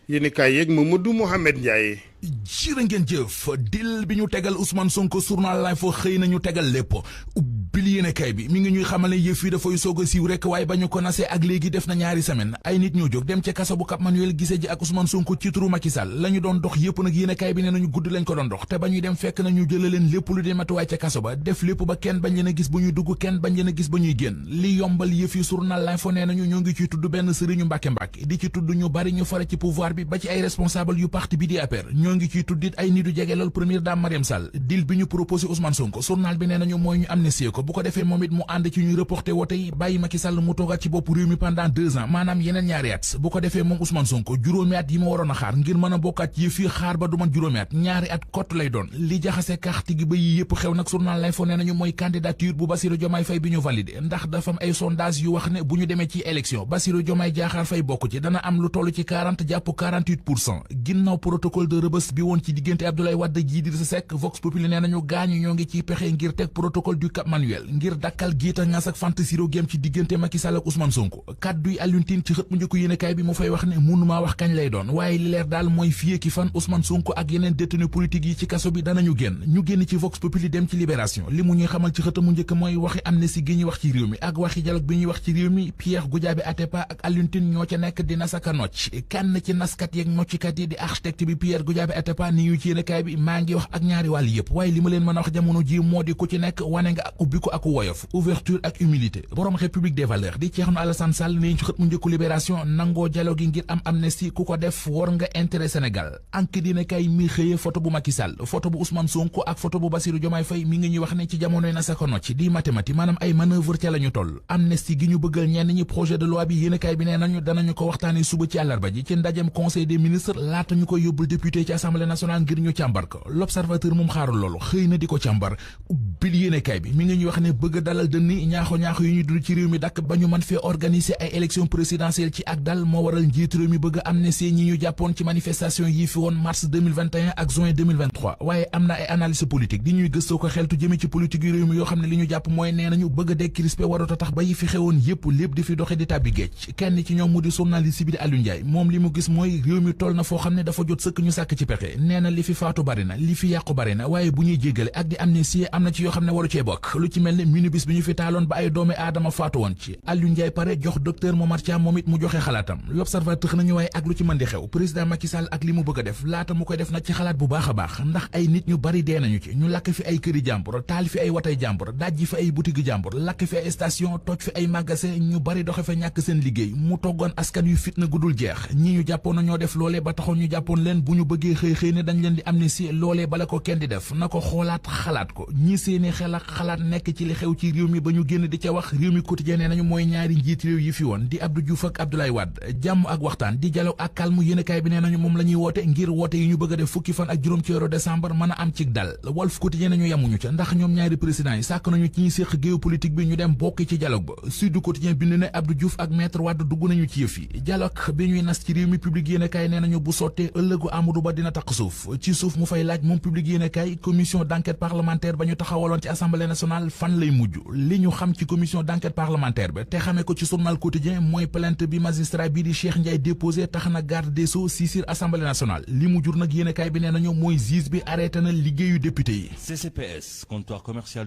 yéen kaay yeeg Mamadou Mouhamed Ndiaye. jërë ngeen jëf dil bi ñu tegal Ousmane Sonko journal Life xëy na ñu tegal lépp ubbil yéenekaay bi mi ngi ñuy xamal ne yëf yi dafay soog a siiw rek waaye ba ñu ko nasee ak léegi def na ñaari semaine ay nit ñoo jóg dem ca kaso bu Cap Manuel gisee ji ak Ousmane Sonko ci turu Macky Sall la ñu doon dox yëpp nag yéenekaay bi nee nañu gudd lañ ko doon dox te ba ñuy dem fekk nañu jëla leen lépp lu di matuwaay ca kaso ba def lépp ba kenn bañ leen a gis bu ñuy dugg kenn bañ leen a gis ba ñuy génn li yombal yëf yi journal Life nee nañu ñoo ngi ciy tudd benn sëriñu Mbàkke di ci tudd ñu bari ñu fare ci pouvoir bi ba ci ay responsable yu parti bi di APR ñoo ngi ciy tuddit ay nit yu jege lool première dame Mariam Sall deal bi ñu proposé Ousmane Sonko journal bi nee nañu mooy ñu amnistie ko bu ko defee moom it mu ànd ci ñuy reporté wote yi bàyyi Macky Sall mu toogaat ci bopp réew mi pendant 2 ans maanaam yeneen ñaari at bu ko defee moom Ousmane Sonko juróomi at yi ma waroon a xaar ngir mën a bokkaat yëf yi xaar ba du man juróomi at ñaari at kott lay doon li jaxase carte gi ba yi yëpp xew nag journal lay fo nee nañu mooy candidature bu Bassirou Diomaye Faye bi ñu validé ndax dafa am ay sondage yu wax ne bu ñu demee ci élection Bassirou Diomaye Diakhar Faye bokk ci dana am lu toll ci 40 jàpp 48% ginnaaw protocole de Rebeuss bi woon ci diggante Abdoulaye Wade ji Idrissa Seck Vox Populi nee nañu gaañu ñoo ngi ciy pexe ngir teg protocole du Cap Manuel ngir dakkal giita ngas ak fantasiro gem ci diggante Macky Sall ak Ousmane Sonko kàdduy Alioune Tine ci xët mu njëkk yéenekaay bi mu fay wax ne mënumaa wax kañ lay doon waaye li leer daal mooy fii ki fan Ousmane Sonko ak yeneen détenu politique yi ci kaso bi danañu génn ci Vox Populi dem ci Libération li mu ñuy xamal ci xët mu njëkk mooy waxi amnistie gi ñuy wax ci réew mi ak waxi dialogue bi ñuy wax ci réew mi Pierre Goudiaby Atepa ak Alioune Tine ñoo ca nekk di nasaka nocc kenn ci naskat yeeg nocckat yi di architecte bi Pierre Goudiaby Atepa ni ñu ci yéenekaay bi maa ngi wax ak ñaari wàll yëpp waaye li ma leen mën a wax jamono ji moo di ku ci nekk wane nga ak ubbi ko ak woyof ouverture ak humilité borom République des valeurs di Thierno Alassane Sall ni ñu ci xët mu njëkku Libération nangoo dialogue gi ngir am amnistie ku ko def war nga intérêt Sénégal ank dina kay mi xëyee photo bu Macky Sall photo bu Ousmane Sonko ak photo bu Bassirou Diomaye Faye mi ngi ñuy wax ne ci jamonoy nasaka nocc di mathématique maanaam ay manœuvre ca la ñu toll amnistie gi ñu bëggal ñenn ñi projet de loi bi yéenekaay bi nee nañu danañu ko waxtaane suba ci àllarba ji ci ndajem conseil des ministres laata ñu koy yóbbul député ci assemblée nationale ngir ñu càmbar ko l'observateur moom xaarul loolu xëy na di ko càmbar ubbil yéenekaay bi mi ngi ñuy wax ne bëgg dalal dënni ñaaxo yu ñu dund ci réew mi dakk ba ñu mën fee organiser ay élections présidentielles ci ak dal moo waral njiit réew mi bëgg amnistie ñi ñu jàppoon ci manifestation yi fi woon mars 2021 ak juin 2023 waaye am na ay analyse politique di ñuy gëstoo ko xeltu jëme ci politique yu réew mi yoo xam ne li ñu jàpp mooy nee nañu bëgg a décrispé warut a tax ba yi fi xewoon yépp lépp di fi doxe di tàbbi géej kenn ci ñoom mu di journaliste bi di Aliou Ndiaye moom li mu gis mooy réew mi toll na foo xam ne dafa jot sëkk ñu sàkk ci pexe nee na li fi faatu bari na li fi yàqu bari na waaye bu ñuy jéggale ak di amnistie am na ci yoo xam ne waru cee bokk lu ci mel ne minibus bi ñu fi taaloon ba ay doomi aadama faatu woon ci Aliou Ndiaye pare jox docteur Momar Thiam moom it mu joxe xalaatam l'observateur nañu waaye ak lu ci mën di xew président Macky Sall ak li mu bëgg a def laata mu koy def nag ci xalaat bu baax a baax ndax ay nit ñu bari dee nañu ci ñu lakk fi ay këri jàmbur taal fi ay watay jàmbur dajji fi ay boutique jàmbur lakk fi ay station toj fi ay magasin ñu bari doxe fa ñàkk seen liggéey mu toggoon askan yu fitna gudul jeex ñi ñu jàppoon na ñoo def loolee ba taxoon ñu jàppoon leen bu ñu bëggee xëy ne dañ leen di amnistie loolee bala ko kenn di def na ko xoolaat xalaat ko ñi seeni xel ak xalaat nekk ci li xew ci réew mi ba ñu génn di ca wax réew mi quotidien nee nañu mooy ñaari njiit réew yi fi woon di Abdou Diouf ak Abdoulaye Wade jàmm ak waxtaan di dialogue ak calme yéenekaay bi nee nañu moom la ñuy woote ngir woote yi ñu bëgg a def fukki fan ak juróom ci weeru décembre mën a am ci dal Walf quotidien nañu yemuñu ca ndax ñoom ñaari président yi sàkk nañu ci ñuy séq géopolitique bi ñu dem bokk ci dialogue ba Sud Quotidien bind ne Abdou Diouf ak Maître Wade dugg nañu ci yëf yi dialogue bi ñuy nas ci réew mi public yéenekaay nee nañu bu sottee ëllëgu Amadou Ba dina taq suuf ci suuf mu fay laaj moom public yéenekaay commission d'enquête parlementaire ba ñu taxawaloon ci assemblée nationale fan lay mujj li ñu xam ci commission d'enquête parlementaire ba te xamee ko ci journal quotidien mooy plainte bi magistrat bii di Cheikh Ndiaye déposé tax na garde des Sceaux saisir assemblée nationale li mu jur nag yéenekaay bi nee nañu mooy juge bi arrêté na liggéeyu député yi. CCPS comptoir commercial